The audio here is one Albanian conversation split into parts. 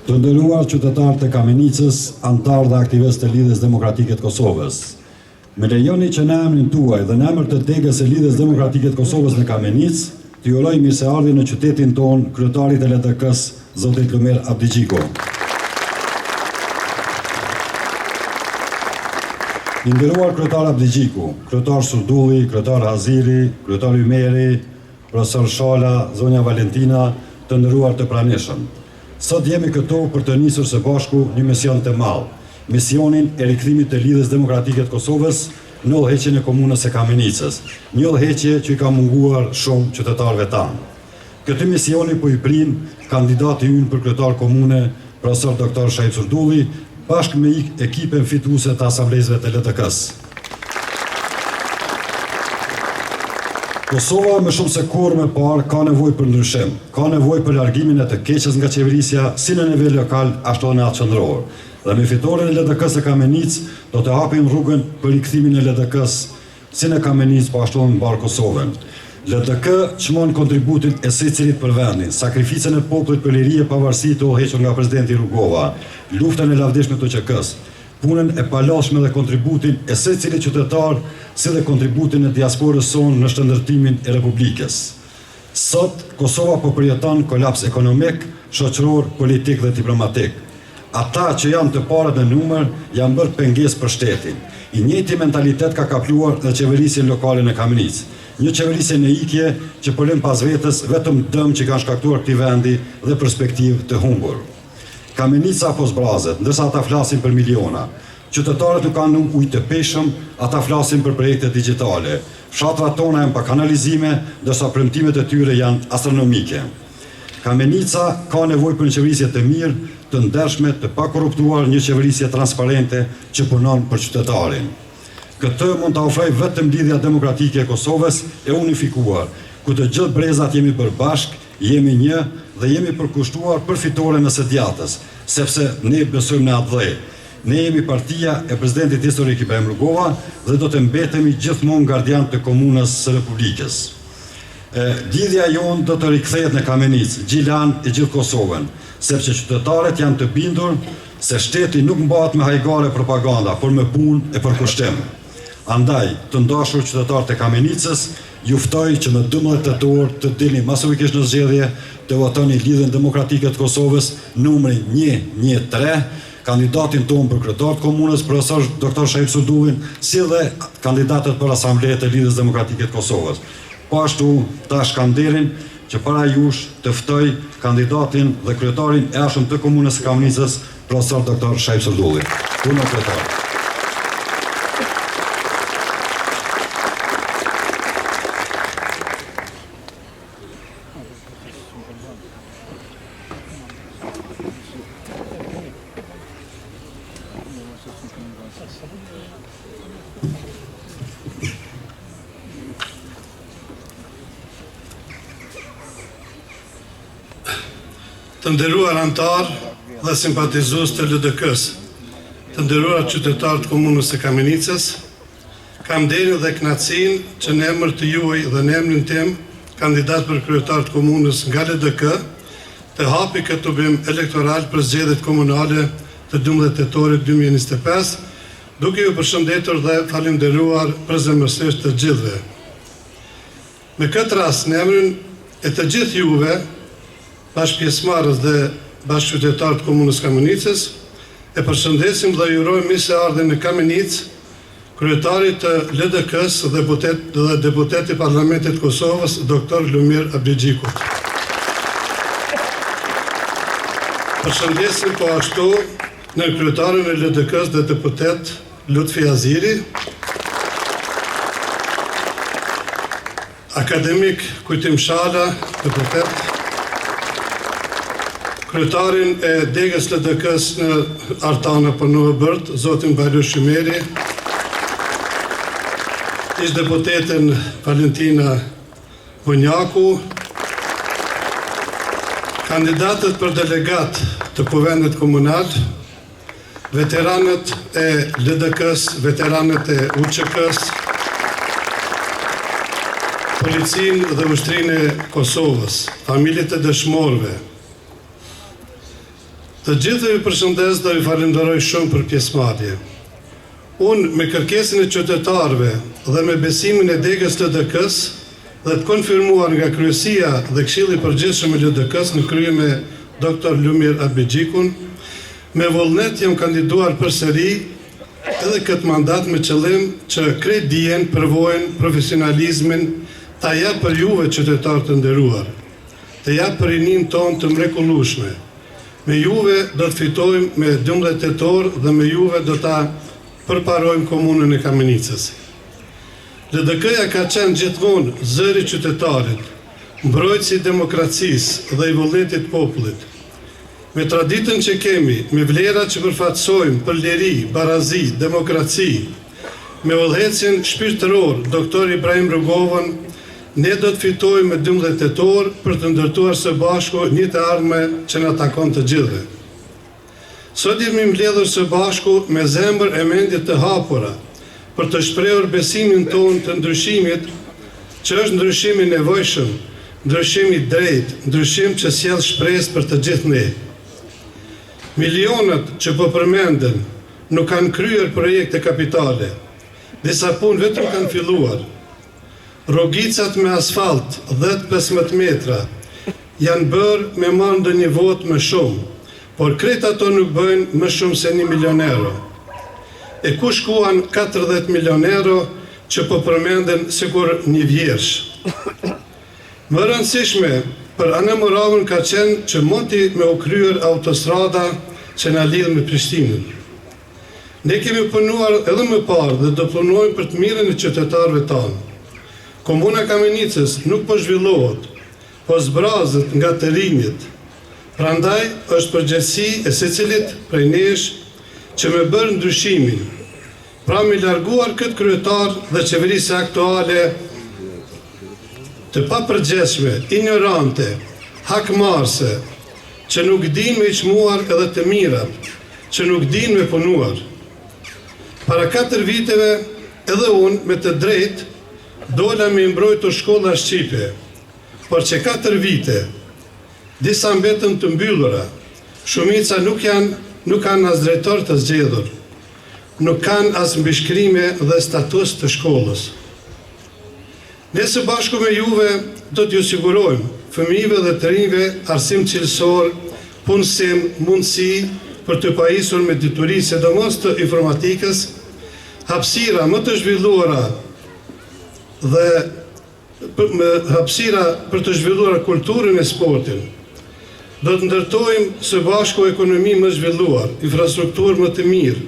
Të nderuar qytetarë të Kamenicës, anëtarë dhe aktivistë të Lidhjes Demokratike të Kosovës, Më lejoni që në emrin tuaj dhe në emër të degës së Lidhjes Demokratike të Kosovës në Kamenicë, t'i uroj mirëseardhje në qytetin tonë kryetarit të LDK-së, zotit Lumir Abdixhiku. I nderuar kryetar Abdixhiku, kryetar Surdulli, kryetar Haziri, kryetar Ymeri, profesor Shala, zonja Valentina, të nderuar të pranishëm. Sot jemi këtu për të nisur së bashku një mision të madh, misionin e rikthimit të Lidhjes Demokratike të Kosovës në udhëheqjen e Komunës së Kamenicës, një udhëheqje që i ka munguar shumë qytetarëve tanë. Këtij misioni po i prin kandidati ynë për kryetar komune, Profesor Doktor Shaip Surdulli, bashkë me ekipën fituese të asamblejistëve të LDK-së. Kosova më shumë se kurrë më parë ka nevojë për ndryshim, ka nevojë për largimin e të keqes nga qeverisja si në nivel lokal ashtu edhe në atë qendror. Dhe me fitoren e LDK-së në Kamenicë do të hapim rrugën për rikthimin e LDK-së si në Kamenicë po ashtu edhe në mbarë Kosovën. LDK çmon kontributin e secilit për vendin, sakrificën e popullit për liri e pavarësi të udhëhequr nga presidenti Rugova, luftën e lavdishme të UÇK-së, punën e palodhshme dhe kontributin e secilit qytetar si dhe kontributin e diasporës sonë në shtetndërtimin e Republikës. Sot, Kosova po përjeton kolaps ekonomik, shoqëror, politik dhe diplomatik. Ata që janë të parët në numër janë bërë pengesë për shtetin. I njëjti mentalitet ka kapluar dhe qeverisjen lokale në Kamenicë. Një qeverisje në ikje që po lën pas vetes vetëm dëm që kanë shkaktuar këtij vendi dhe perspektivë të humbur. Kamenica po zbrazet, ndërsa ata flasin për miliona. Qytetarët nuk kanë ujë të pijshëm, ata flasin për projekte digjitale. Fshatrat tona janë pa kanalizime, ndërsa premtimet e tyre janë astronomike. Kamenica ka nevojë për një qeverisje të mirë, të ndershme, të pakorruptuar, një qeverisje transparente që punon për qytetarin. Këtë mund ta ofrojë vetëm Lidhja Demokratike e Kosovës e unifikuar, ku të gjithë brezat jemi bërë bashkë, jemi një dhe jemi përkushtuar për fitoren e së djathtës, sepse ne besojmë në atdhe. Ne jemi partia e presidentit historik Ibrahim Rugova dhe do të mbetemi gjithmonë gardian të Komunës së Republikës. Lidhja jonë do të rikthehet në Kamenicë, Gjilan e gjithë Kosovën, sepse qytetarët janë të bindur se shteti nuk mbahet me hajgare e propaganda, por me punë e përkushtim. Andaj, të dashur qytetarë të Kamenicës, ju ftoj që më 12 tetor të dilni masivisht në zgjedhje, të votoni Lidhjen Demokratike të Kosovës, numrin 113, kandidatin tonë për kryetar të komunës, profesor Dr. Shaip Surdullin, si dhe kandidatët për asamble të Lidhjes Demokratike të Kosovës. Po ashtu, tash kam nderin që para jush të ftoj kandidatin dhe kryetarin e ardhshëm të komunës së Kamenicës, profesor Dr. Shaip Surdulli. Punë kryetar. Të nderuar anëtarë dhe simpatizues të LDK-së, të nderuar qytetarë të komunës së Kamenicës, kam nderin dhe kënaqësinë që në emër të juaj dhe në emrin tim, kandidat për kryetar të komunës nga LDK, të hapi këtë tubim elektoral për zgjedhjet komunale të 12 tetorit 2025, duke ju përshëndetur dhe falënderuar përzemërsisht të gjithëve. Me këtë rast, në emrin e të gjithë juve, bashkëpjesëmarrës dhe bashkëqytetarë të Komunës Kamenicës, e përshëndesim dhe i urojmë mirëseardhjen në Kamenicë, kryetarit të LDK-së dhe dhe deputet i Parlamentit të Kosovës, Doktor Lumir Abdixhikut. Përshëndesim po ashtu nënkryetarin e LDK-së dhe deputet Lutfi Haziri, Akademik Kujtim Shala, deputet, kryetarin e degës LDK-së në Artanë apo Novë Bërdë, zotin Bajrush Ymeri, ish deputeten Valentina Bunjaku, kandidatët për delegat të Kuvendit Komunal, Veteranët e LDK-së, veteranët e UÇK-së, Policinë dhe Ushtrinë e Kosovës, familjet e dëshmorëve. Të gjithëve ju përshëndes dhe ju falënderoj shumë për pjesëmarrje. Unë, me kërkesën e qytetarëve dhe me besimin e degës LDK-së dhe të konfirmuar nga Kryesia dhe Këshilli i Përgjithshëm i LDK-së në krye me Doktor Lumir Abdixhikun, me vullnet jam kandiduar përsëri edhe këtë mandat me qëllim që krejt dijen, përvojën, profesionalizmin ta jap për juve qytetarë të nderuar, të jap për rininë tonë të mrekullueshme. Me juve do të fitojmë me 12 tetor dhe me juve do ta përparojmë komunën e Kamenicës. LDK-ja ka qenë gjithmonë zëri i qytetarit, mbrojtësi i demokracisë dhe i vullnetit të popullit. Me traditën që kemi, me vlerat që përfaqësojmë për liri, barazi, demokraci, me udhëheqësin shpirtëror Doktor Ibrahim Rugovën, ne do të fitojmë me 12 tetor për të ndërtuar së bashku një të ardhme që na takon të gjithëve. Sot jemi mbledhur së bashku me zemër e mendje të hapura për të shprehur besimin tonë të ndryshimit, që është ndryshim i nevojshëm, ndryshim i drejtë, ndryshim që sjell shpresë për të gjithë ne. Milionat që po përmenden nuk kanë kryer projekte kapitale. Disa punë vetëm kanë filluar. Rrugicat me asfalt 10-15 metra. Janë bërë me marrë ndonjë votë më shumë, por krejt ato nuk bëjnë më shumë se një milion euro. E ku shkuan 40 milion euro që po përmenden sikur një vjershë? Më e rëndësishme për Anamoravën ka qenë që moti me u kryer autostrada që na lidh me Prishtinën. Ne kemi punuar edhe më parë dhe do punojmë për të mirën e qytetarëve tanë. Komuna e Kamenicës nuk po zhvillohet, po zbrazet nga të rinjët. Prandaj është përgjegjësi e secilit prej nesh që me bërë ndryshimin. Pra me larguar këtë kryetar dhe qeverisje aktuale të papërgjegjshme, injorante, hakmarrëse, që nuk dinë me i çmuar edhe të mirat, që nuk dinë me punuar. Para 4 viteve edhe unë me të drejtë dola me i mbrojtur shkolla shqipe, por që 4 vite, disa mbetën të mbyllura, shumica nuk janë, nuk kanë as drejtor të zgjedhur, nuk kanë as mbishkrime dhe status të shkollës. Ne së bashku me juve do t'ju sigurojmë fëmijëve dhe të rinjve arsim cilësor, punësim, mundësi për të pajisur me dituri sidomos të informatikës, hapësira më të zhvilluara dhe me hapësira për të zhvilluar kulturën e sportin. Do të ndërtojmë së bashku ekonomi më zhvilluar, infrastrukturë më të mirë,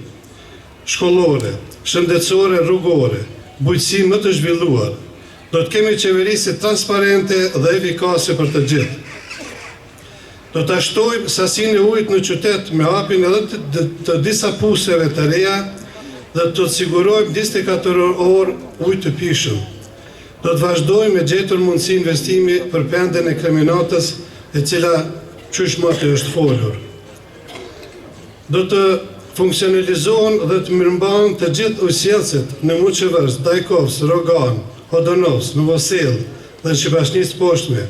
shkollore, shëndetësore, rrugore, bujqësi më të zhvilluar. Do të kemi qeverisje transparente dhe efikase për të gjithë. Do të shtojmë sasinë e ujit në qytet me hapjen edhe të, të, të disa puseve të reja dhe të sigurojmë 24 orë ujë të pijshëm. Do të vazhdojmë me gjetur mundësi investimi për pendën e Kremenatës, e cila qysh moti është folur. Do të funksionalizohen dhe të mirëmbahen të gjithë ujësjellësit në Muçëvërz, Dajkovs, Roganë, Hodonovs, Novosellë dhe në Shipashnicë të Poshtme.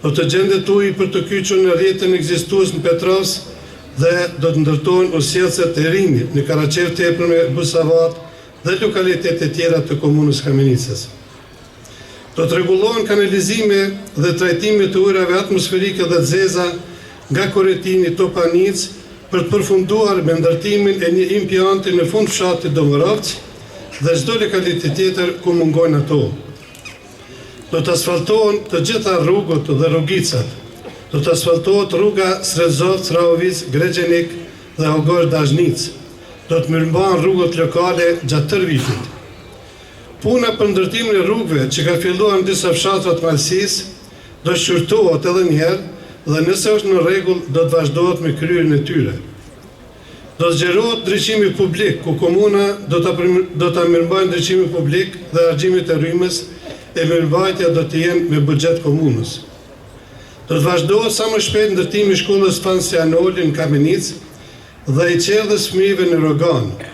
Do të gjendet uji për të kyçur në rrjetin ekzistues në Petrovs dhe do të ndërtohen ujësjellëset e rinj në Karaçevë të Epërme, Busavat dhe lokalitete tjera të komunës Kamenicës. Do të rregullohen kanalizime dhe trajtime të ujërave atmosferike dhe të zeza nga Koretini, Topanicë, për të përfunduar me ndërtimin e një impianti në fund fshatit Domorovc dhe çdo lokalitet tjetër ku mungojnë ato. Do të asfaltohen të gjitha rrugët dhe rrugicat. Do të asfaltohet rruga Srezovc, Rahovicë, Gregjenik dhe Hogosh Dazhnicë. Do të mirëmbahen rrugët lokale gjatë tërë vitit. Puna për ndërtimin e rrugëve që ka filluar në disa fshatra të Malësisë do shqyrtohet edhe një herë dhe nëse është në rregull do të vazhdohet me kryerjen e tyre. Do zgjerohet ndriçimi publik ku komuna do ta do ta mirëmbajë ndriçimin publik dhe harxhimet e rrymës e mirëmbajtja do të jenë me buxhet komunës. Do të vazhdohet sa më shpejt ndërtimi i shkollës Fan Sianoli në Kamenicë dhe i çerdhes fëmijëve në Roganë.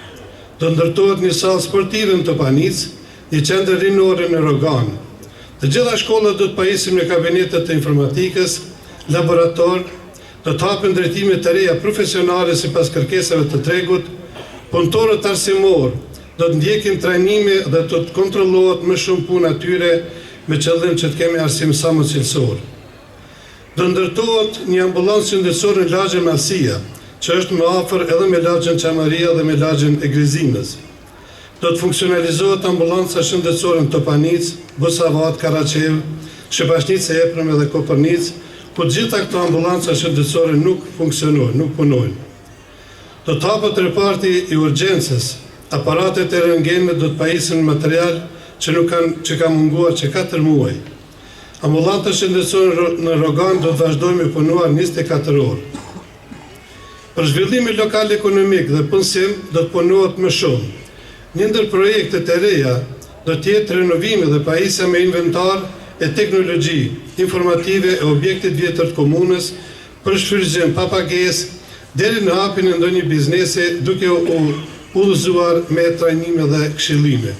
Do ndërtohet një sallë sportive në Topanicë, një qendër rinore në Roganë. Të gjitha shkollat do të pajisen me kabinete të informatikës, laborator, do të hapen drejtime të reja profesionale sipas kërkesave të tregut, punëtorët arsimorë do të ndjekin trajnime dhe do të kontrollohet më shumë puna e tyre me qëllim që të kemi arsim sa më cilësor. Do ndërtohet një ambulancë shëndetësore në lagjen Malësia, që është më afër edhe me lagjen Çamaria dhe me lagjen e Grizinës. Do të funksionalizohet ambulanca shëndetësore në Topanicë, Busavat, Karaçevë, Shepashnicë e Epërme dhe Kopërnicë, ku të gjitha këto ambulanca shëndetësore nuk funksionojnë, nuk punojnë. Do të hapet reparti i urgjencës, aparatet e rëntgenit do të pajisen me material që nuk kanë që ka munguar që 4 muaj. Ambulanta shëndetësore në Roganë do të vazhdojë me punuar 24 orë. Për zhvillimin lokal ekonomik dhe punësim do të punohet më shumë. Një ndër projektet e reja do të jetë renovimi dhe pajisja me inventar e teknologji informative e objektit vjetër të komunës për shfrytëzim pa pagesë deri në hapjen e ndonjë biznesi duke u udhëzuar me trajnime dhe këshillime.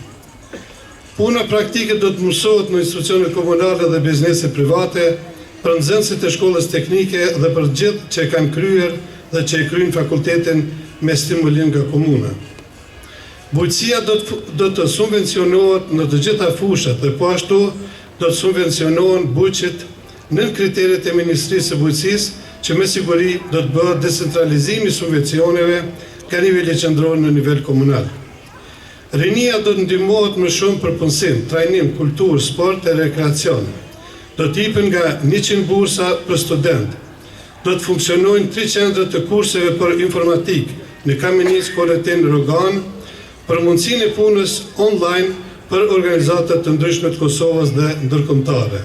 Puna praktike do të mësohet në institucionet komunale dhe biznese private, për nxënësit e shkollës teknike dhe për të gjithë që e kanë kryer dhe që e kryejnë fakultetin me stimulim nga komuna. Bujqësia do të do të subvencionohet në të gjitha fushat dhe po ashtu do të subvencionohen bujqit. nën kriteret e Ministrisë së Bujqësisë që me siguri do të bëhet decentralizimi i subvencioneve nga niveli qendror në nivel komunal. Rinia do të ndihmohet më shumë për punësim, trajnim, kulturë, sport e rekreacion. Do të jepen nga 100 bursa për studentë. Do të funksionojnë tri qendra të kurseve për informatikë në Kamenicë, Koletin, Roganë, për mundësinë e punës online për organizata të ndryshme të Kosovës dhe ndërkombëtare.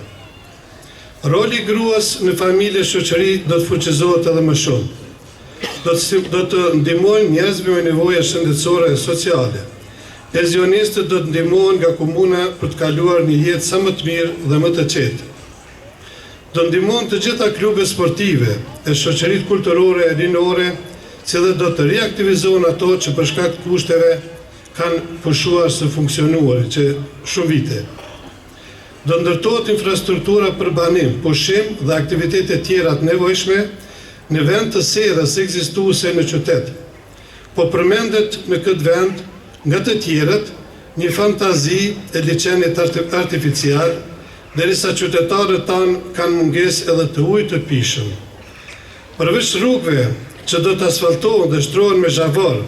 Roli i gruas në familje e shoqëri do të fuqizohet edhe më shumë. Do të do të ndihmojmë njerëzve me nevoja shëndetësore e sociale. Pensionistët do të ndihmohen nga komuna për të kaluar një jetë sa më të mirë dhe më të qetë. Do ndihmohen të gjitha klubet sportive e shoqëritë kulturore e rinore, si dhe do të riaktivizohen ato që për shkak të kushteve kanë pushuar së funksionuari që shumë vite. Do ndërtohet infrastruktura për banim, pushim dhe aktivitete tjera të nevojshme në vend të serës ekzistuese në qytet. Po përmendet në këtë vend, nga të tjerët, një fantazi e liqenit artificial, derisa qytetarët tanë kanë mungesë edhe të ujit të pijshëm. Përveç rrugëve që do të asfaltohen dhe shtrohen me zhavorr,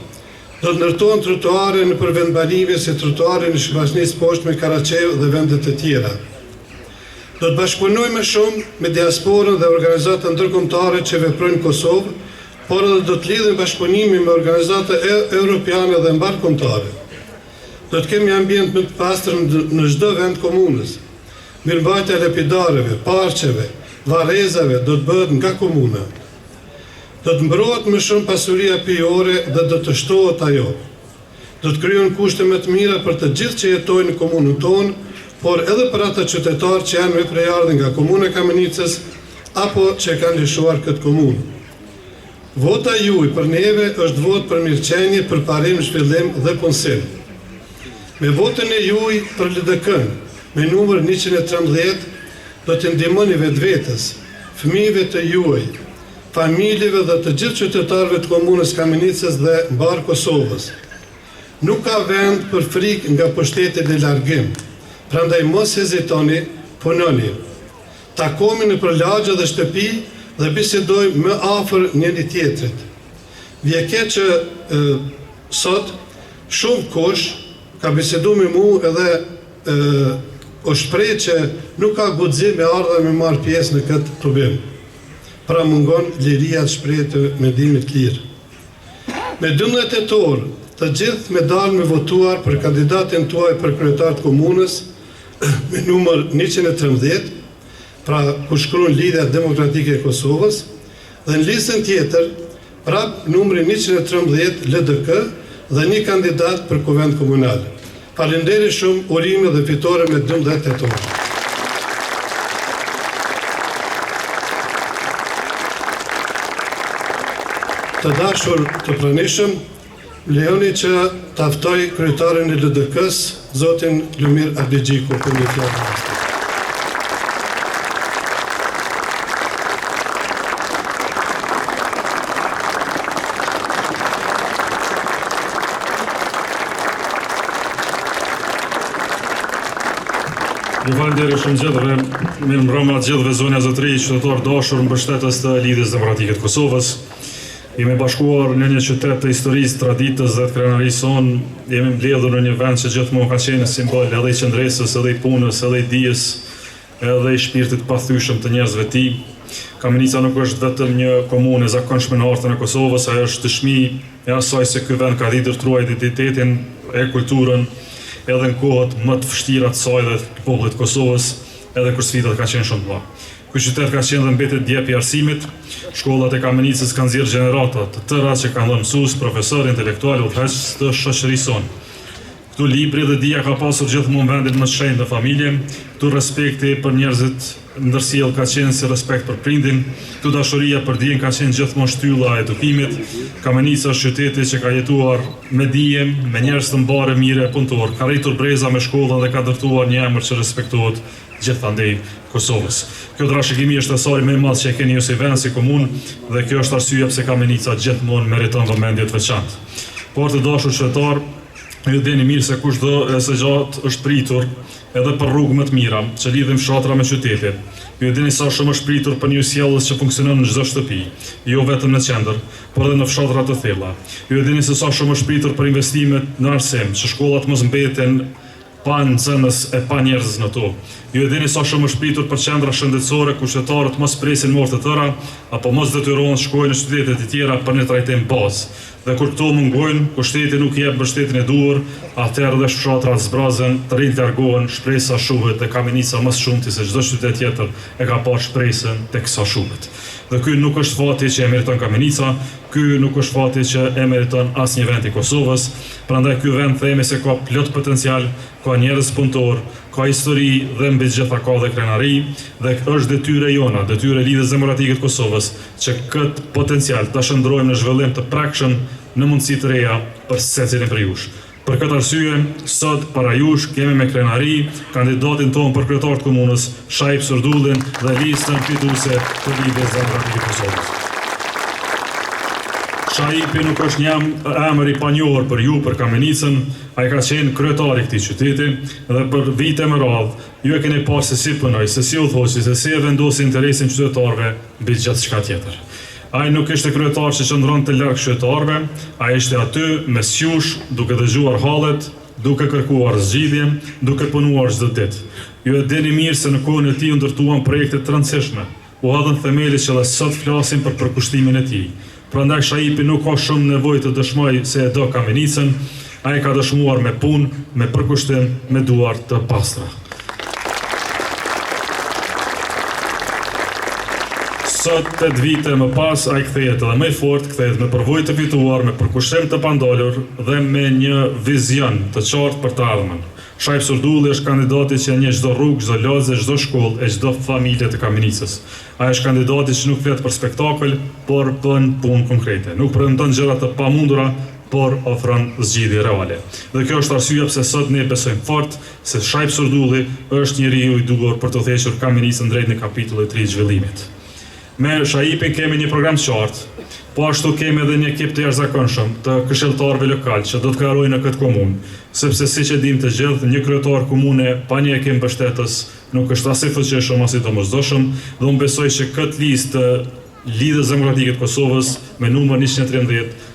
do të ndërtohen trotuare nëpër vendbanime si trotuari në Shibashnicë të Poshtme, Karaçevë dhe vende të tjera. Do të bashkëpunojmë më shumë me diasporën dhe organizatat ndërkombëtare që veprojnë në Kosovë, por edhe do të lidhim bashkëpunimin me organizata europiane dhe mbarëkombëtare. Do të kemi ambient më të pastër në çdo vend të komunës. Mirëmbajtja e lapidarëve, parqeve, varrezave do të bëhet nga komuna. Do të mbrohet më shumë pasuria pyjore dhe do të shtohet ajo. Do të krijohen kushte më të mira për të gjithë që jetojnë në komunën tonë, por edhe për ata qytetarë që janë me prejardhje nga Komuna e Kamenicës apo që e kanë lëshuar këtë komunë. Vota juaj për neve është votë për mirëqenie, përparim, zhvillim dhe punësim. Me votën e juaj për LDK-në, me numër 113, do t'i ndihmoni vetvetes, fëmijëve të juaj, familjeve dhe të gjithë qytetarëve të Komunës Kamenicës dhe mbarë Kosovës. Nuk ka vend për frikë nga pushteti në largim, prandaj mos hezitoni, punoni. Takohemi nëpër lagje dhe shtëpi dhe bisedojmë më afër njëri-tjetrit. Vjen keq që e, sot shumë kush ka bisedu me mu edhe e, u shpreh që nuk ka guxim me ardhë dhe me marrë pjesë në këtë tubim. Pra mungon liria të shprehjes të mendimit të lirë. Me 12 tetor, të gjithë me dalë me votuar për kandidatin tuaj për kryetar të komunës me numër 113, pra ku shkruan Lidhja Demokratike e Kosovës, dhe në listën tjetër, prap numri 113 LDK dhe një kandidat për kuvend komunal. Faleminderit shumë, urime dhe fitore me 12 tetor. Të dashur të pranishëm, më lejoni që ta ftoj kryetarin e LDK-së, zotin Lumir Abdixhiku për një fjalë. Ju falenderoj shumë gjithëve, mirëmbrëma gjithëve zonja zotërinj, qytetarë të dashur, mbështetës të Lidhjes Demokratike të Kosovës. Jemi bashkuar në një qytet të historisë, traditës dhe të krenarisë sonë, jemi mbledhur në një vend që gjithmonë ka qenë simbol edhe i qëndresës, edhe i punës, edhe i dijes, edhe i shpirtit të pathyeshëm të njerëzve të tij. Kamenica nuk është vetëm një komunë e zakonshme në hartën e Kosovës, ajo është dëshmi e asaj se ky vend ka ditur të ruajë identitetin e kulturën edhe në kohët më të vështira të saj dhe të popullit të Kosovës, edhe kur sfidat kanë qenë shumë të mëdha. Ky qytet ka qenë dhe mbetet djep i arsimit. Shkollat e Kamenicës kanë nxjerrë gjenerata të tëra që kanë dhënë mësues, profesorë, intelektualë, udhëheqës të shoqërisë sonë. Këtu libri dhe dija ka pasur gjithmonë vendin më të shenjtë në familje. Këtu respekti për njerëzit ndërsjellë ka qenë si respekt për prindin. Këtu dashuria për dijen ka qenë gjithmonë shtylla e edukimit. Kamenica është qyteti që ka jetuar me dije, me njerëz të mbarë e mirë e punëtorë. Ka rritur breza me shkollën dhe ka ndërtuar një emër që respektohet gjithandej Kosovës. Kjo trashëgimi është thesari më i madh që e keni ju si vend, si komunë dhe kjo është arsyeja pse Kamenica gjithmonë meriton vëmendje të veçantë. Por të dashur qytetarë, ju dini mirë se kushdo e sa gjatë është pritur. edhe për rrugë më të mira, që lidhin fshatra me qytete. Ju e dini sa shumë është pritur për një ujësjellës që funksionon në çdo shtëpi, jo vetëm në qendër, por edhe në fshatra të thella. Ju e dini se sa shumë është pritur për investimet në arsim, që shkollat mos mbeten pa nxënës e pa njerëz në to. Ju e dini sa shumë është pritur për qendra shëndetësore ku qytetarët mos presin me orë të tëra apo mos detyrohen të shkojnë në qytete të tjera për një trajtim bazë. Dhe kur këto mungojnë, kur shteti nuk i jep mbështetjen e duhur, atëherë edhe fshatrat zbrazen, të rinjtë largohen, shpresa shuhet dhe Kamenica më së shumti se çdo qytet tjetër e ka parë shpresën teksa shuhet. Dhe ky nuk është fati që e meriton Kamenica, ky nuk është fati që e meriton asnjë vend i Kosovës, prandaj ky vend themi se ka plot potencial, ka njerëz punëtorë, ka histori dhe mbi të gjitha ka dhe krenari dhe është detyrë e jona, detyrë e Lidhjes Demokratike të Kosovës që këtë potencial ta shndërrojmë në zhvillim të prekshëm në mundësi të reja për secilin prej jush. Për këtë arsye, sot para jush kemi me krenari kandidatin tonë për kryetar të komunës, Shaip Surdullin dhe listën fituese të Lidhjes Demokratike të Kosovës. Shaipi nuk është një emër i panjohur për ju, për Kamenicën, ai ka qenë kryetar i këtij qyteti dhe për vite me radhë ju e keni parë se si punoi, se si udhëhoqi, se si e vendosi interesin e qytetarëve mbi gjithçka tjetër. Ai nuk ishte kryetar që qëndronte larg qytetarëve, ai ishte aty mes jush, duke dëgjuar hallet, duke kërkuar zgjidhje, duke punuar çdo ditë. Ju e dini mirë se në kohën e tij u ndërtuan projekte të rëndësishme, u hodhën themele që edhe sot flasin për përkushtimin e tij. Prandaj Shaipi nuk ka shumë nevojë të dëshmojë se e do Kamenicën, ai e ka dëshmuar me punë, me përkushtim, me duar të pastra. Sot, tetë vite më pas, ai kthehet edhe më i fortë, kthehet me përvojë të fituar, me përkushtim të pandalur dhe me një vizion të qartë për të ardhmen. Shaip Surdulli është kandidati që e njeh çdo rrugë, çdo lagje, çdo shkollë e çdo familje të Kamenicës. Ai është kandidati që nuk flet për spektakël, por bën punë konkrete. Nuk premton gjëra të pamundura, por ofron zgjidhje reale. Dhe kjo është arsyeja pse sot ne besojmë fort se Shaip Surdulli është njeriu i duhur për të udhëhequr Kamenicën drejt një kapitulli të ri të zhvillimit. Me Shaipin kemi një program të qartë, po ashtu kemi edhe një ekip të jashtëzakonshëm të këshilltarëve lokalë që do të garojnë në këtë komunë, sepse siç e dimë të gjithë, një kryetar komune pa një ekip mbështetës nuk është as i fuqishëm as i domosdoshëm dhe unë besoj që këtë listë të Lidhjes Demokratike të Kosovës me numër 113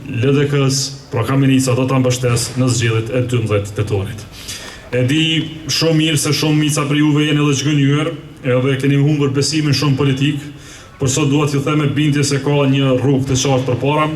LDK-së, pra Kamenica do ta mbështesë në zgjedhjet e 12 tetorit. E di shumë mirë se shumica prej juve jeni edhe zhgënjyer, edhe keni humbur besimin shumë në politikë, por sot dua t'ju them me bindje se ka një rrugë të qartë përpara,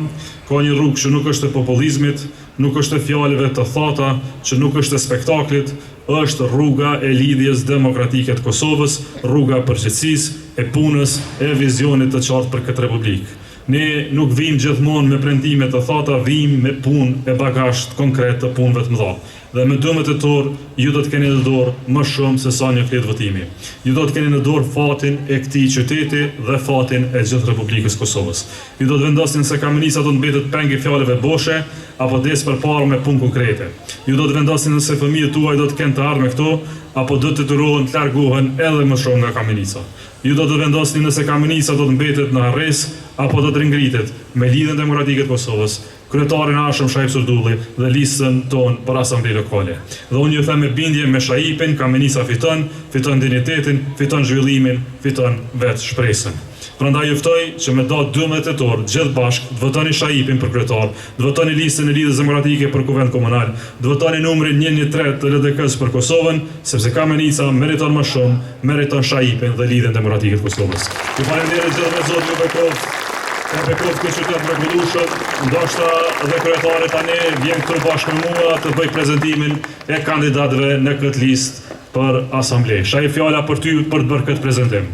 ka një rrugë që nuk është e populizmit, nuk është e fjalëve të thata, që nuk është e spektaklit, është rruga e Lidhjes Demokratike të Kosovës, rruga e përgjegjësisë, e punës, e vizionit të qartë për këtë Republikë. Ne nuk vijmë gjithmonë me premtime të thata, vijmë me punë e bagazh konkret të punëve të mëdha. Dhe më 12 tetor ju do të keni në dorë më shumë se sa një fletë votimi. Ju do të keni në dorë fatin e këtij qyteti dhe fatin e gjithë Republikës së Kosovës. Ju do të vendosni nëse Kamenica do të mbetet peng i fjalëve boshe apo të ecë përpara me punë konkrete. Ju do të vendosni nëse fëmijët tuaj do të kenë të ardhme këtu apo do të detyrohen të largohen edhe më shumë nga Kamenica. Ju do të vendosni nëse Kamenica do të mbetet në harresë apo do të ringritet me Lidhjen Demokratike të Kosovës, kryetarin e ardhshëm Shaip Surdulli dhe listën tonë për asamble lokale. Dhe unë ju them me bindje me Shaipin Kamenica fiton, fiton dinjitetin, fiton zhvillimin, fiton vetë shpresën. Prandaj ju ftoj që me datë 12 tetor gjithë bashkë të votoni Shaipin për kryetar, të votoni listën e Lidhjes Demokratike për Kuvend Komunal, të votoni numrin 113 të LDK-së për Kosovën, sepse Kamenica meriton më shumë, meriton Shaipin dhe Lidhjen Demokratike të Kosovës. Ju faleminderit gjithëve, Zoti ju bekoftë. E bekoftë këtë qytet të mrekullueshëm. Ndoshta dhe kryetari tani vjen këtu bashkë me mua të bëj prezantimin e kandidatëve në këtë listë për asamble. Shaip, fjala për ty për të bërë këtë prezantim.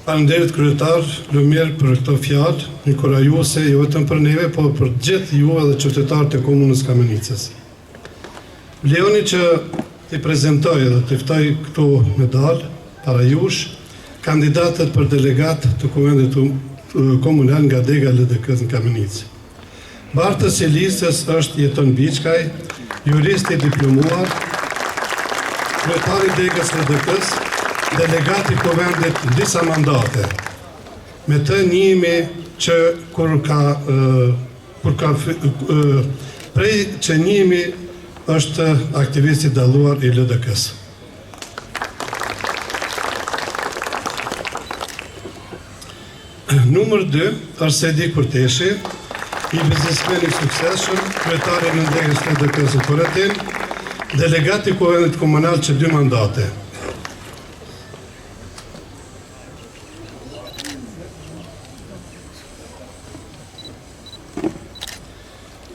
Faleminderit kryetar Lumir për këto fjalë inkurajuese jo vetëm për neve, por për të gjithë ju edhe qytetarët e komunës Kamenicës. Lejoni që t'i prezantoj dhe t'i ftoj këtu me dalë para jush kandidatët për delegat të Kuvendit Komunal nga dega LDK në Kamenicë. Bartës i listës është Jeton Biçkaj, jurist i diplomuar, kryetar i degës LDK-së, delegat i Kuvendit në disa mandate. Me të njihemi që kur ka e, Kur ka prej që njihemi është aktivist i dalluar i LDK-së. Numër 2 është Sejdi Kurteshi, një biznesmen i suksesshëm, kryetar i nëndegës LDK-së në Porotin, delegat i Kuvendit Komunal që dy mandate.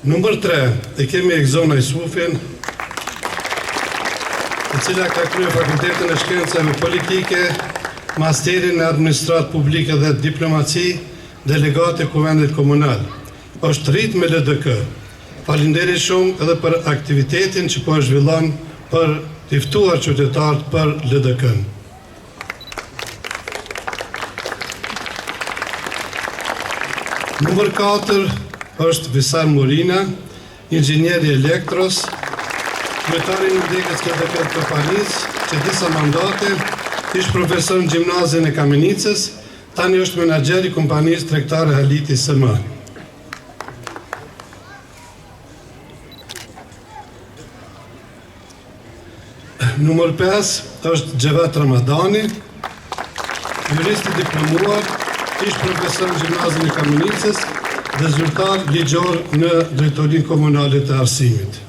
Numër 3, e kemi Egzona Isufin, e cila ka kryer Fakultetin e Shkencave Politike, masterin në Administratë Publike dhe Diplomaci, delegate e Kuvendit Komunal. Është rrit me LDK. Faleminderit shumë edhe për aktivitetin që po e zhvillon për t'i ftuar qytetarët për LDK-në. Numër 4 është Visar Morina, inxhinier i elektros, kryetar i nëndegës LDK të Kopanicë, që disa mandate, ish profesor në gjimnazin e Kamenicës, tani është menaxher i kompanisë tregtare Haliti SM. Numër 5 është Xhevat Ramadani, jurist i diplomuar, ish profesor në gjimnazin e Kamenicës dhe zyrtar ligjor në Drejtorinë Komunale të Arsimit.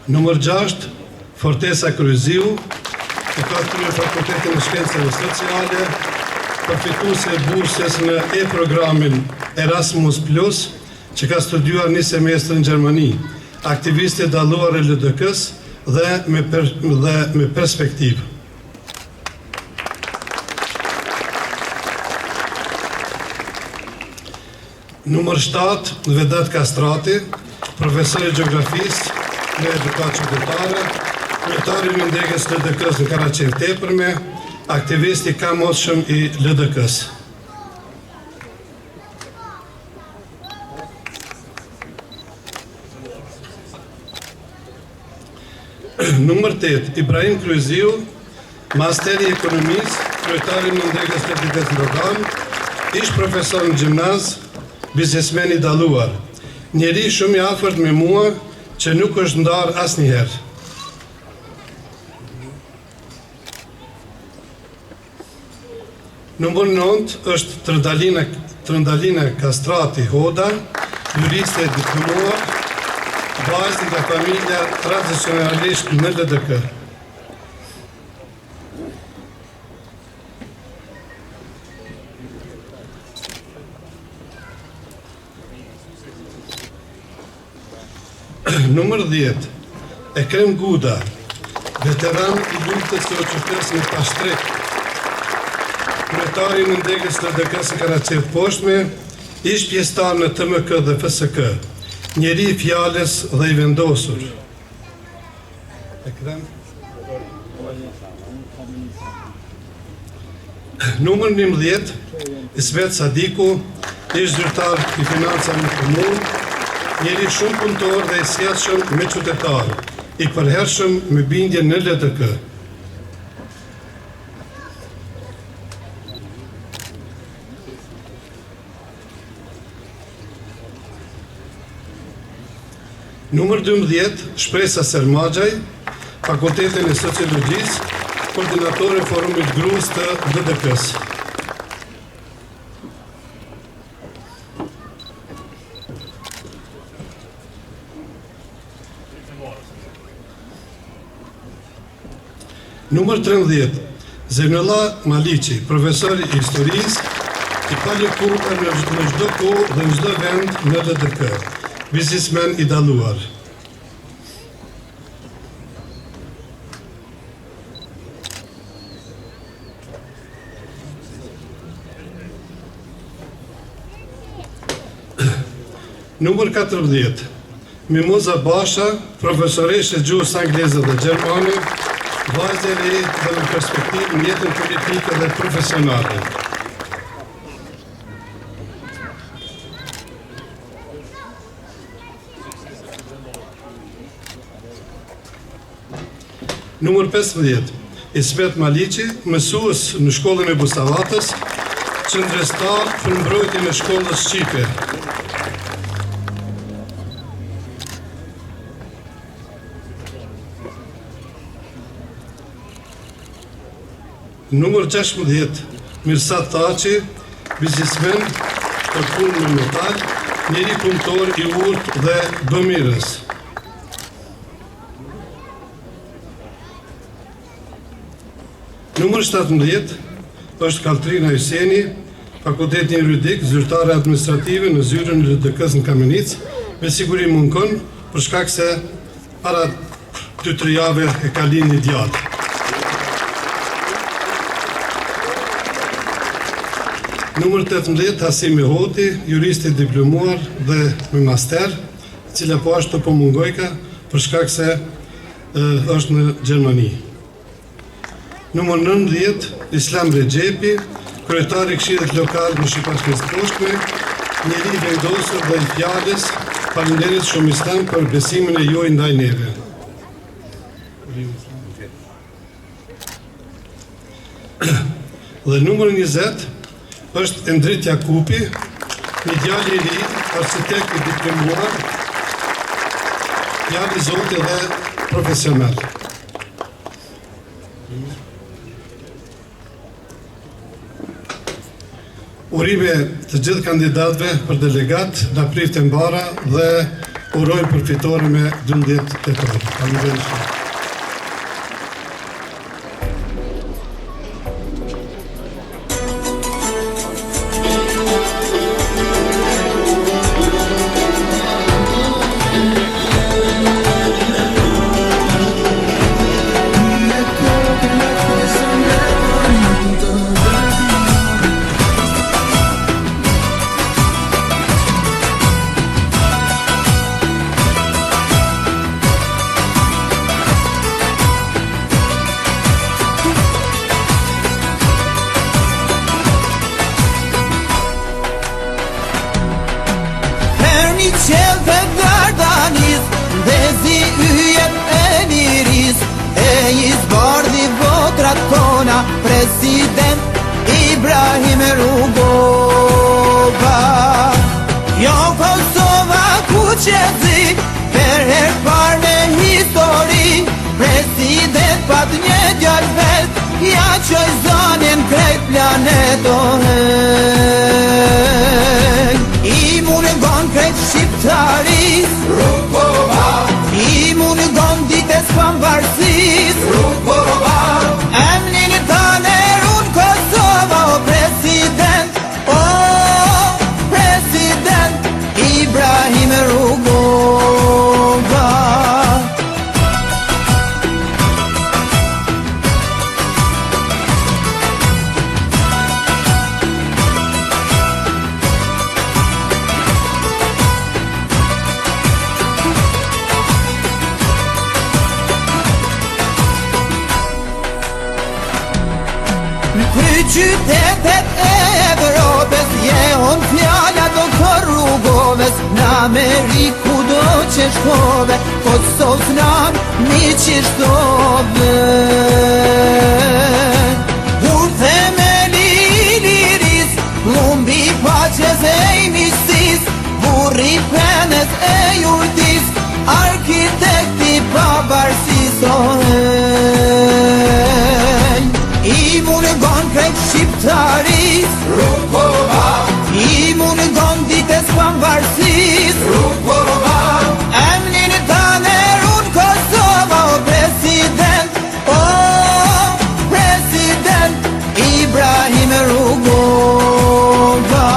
Numër 6, Fortesa Kryeziu, e ka kryer Fakultetin e Shkencave Sociale, përfituese e bursës në e-programin Erasmus Plus, që ka studiuar një semestër në Gjermani, aktiviste e dalluar e LDK-së dhe me, per, dhe me perspektivë. Numër 7, Vedat Kastrati, profesor i gjeografisë në edukatë qytetare, kryetar i nëndegës LDK-së në Karaçevë Tepërme, aktivist i kamotshëm i LDK-së. Numër 8, Ibrahim Kryeziu, master i ekonomisë, kryetar i nëndegës LDK-së në Roganë, ish profesor në gjimnaz, biznesmen i dalluar. Njeri shumë i afërt me mua, që nuk është ndarë asnjëherë. Numër 9 është Trëndalina, Trëndalina Kastrati Hoda, juriste e diplomuar, vajzë nga familja tradicionalisht në LDK. Numër 10. Ekrem Guda, veteran i luftës së UÇK-së në Pashtrik, kryetar i nëndegës LDK-së në Karaçevë të Poshtme, ish pjesëtar në TMK dhe FSK, njeri i fjalës dhe i vendosur. Ekrem. Numër 11, Ismet Sadiku, ish zyrtar i financave në komunë, njeri shumë punëtor dhe i sjellshëm me qytetarë, i përhershëm me bindje në LDK. Numër 12, Shpresa Sermaxhaj, Fakultetin e Sociologjisë, koordinatore e Forumit Gruas të LDK-së. Numër 13, Zejnullah Maliqi, profesor i historisë, i palëkundur në në çdo kohë dhe në çdo vend në LDK, biznesmen i dalluar. Numër 14, Mimoza Basha, profesoreshë e gjuhës angleze dhe gjermane, vajzë e re dhe me perspektivë në jetën politike dhe profesionale. Numër 15, Ismet Maliqi, mësues në shkollën e Busavatës, qëndrestar për mbrojtjen e shkollës shqipe. Numër 16, Mirsad Thaçi, biznesmen për punë me metal, njeri punëtor i urtë dhe bëmirës. Numër 17 është Kaltrina Hyseni, Fakulteti Juridik, zyrtare administrative në zyrën e LDK-së në Kamenicë, me siguri mungon për shkak se para 2-3 jave e ka lind një djalë. Numër 18, Hasime Hoti, jurist i diplomuar dhe me master, cila po ashtu po mungojka për shkak se është në Gjermani. Numër 19, Islam Rexhepi, kryetar i Këshillit Lokal në Shipashnicë të Poshtme, njeri i vendosur dhe i fjalës, faleminderit shumë Islam për besimin e juaj ndaj neve. Dhe numër 20 është Endrit Jakupi, një djalë i ri, arkitekt i diplomuar, djalë i zoti dhe profesional. Urime të gjithë kandidatëve për delegat, na priftë e mbara dhe urojmë për fitore me 12 tetor. Faleminderit shumë. President Ibrahim Rugova Jo Kosova kuq e zi Për herë parë në histori President pat një djalë vet Ja çoi zanin krejt planet o hej I mungon krejt shqiptaris Rugova I mungon ditës pamvarësis Rugova Emnin tane run Kosova o president O president Ibrahim Rugova. Në kryeqytetet e Evropës Jehon fjala doktor Rugovës Në Amerikë kudo që shkove Kosovës namin i shtove Gur themeli i liris Plumbi i paqes e i miqësis Burri i penës e jurdis Arkitekti i pavarësis o hej I mungon krejt shqiptaris Rugova I mungon ditës pamvarësis Rugova Emnin tane run Kosova o president O president Ibrahim Rugova.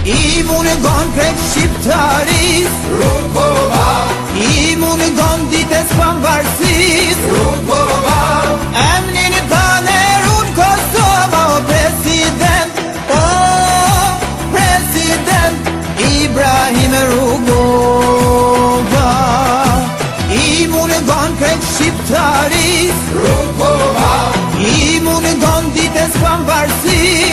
I mungon krejt shqiptaris Rugova I mungon ditës. ditës pamvarësisë. Rugova, emnin tan e run Kosova, o president, o president Ibrahim Rugova. I mungon krejt shqiptarisë. Rugova, i mungon ditës pamvarësisë.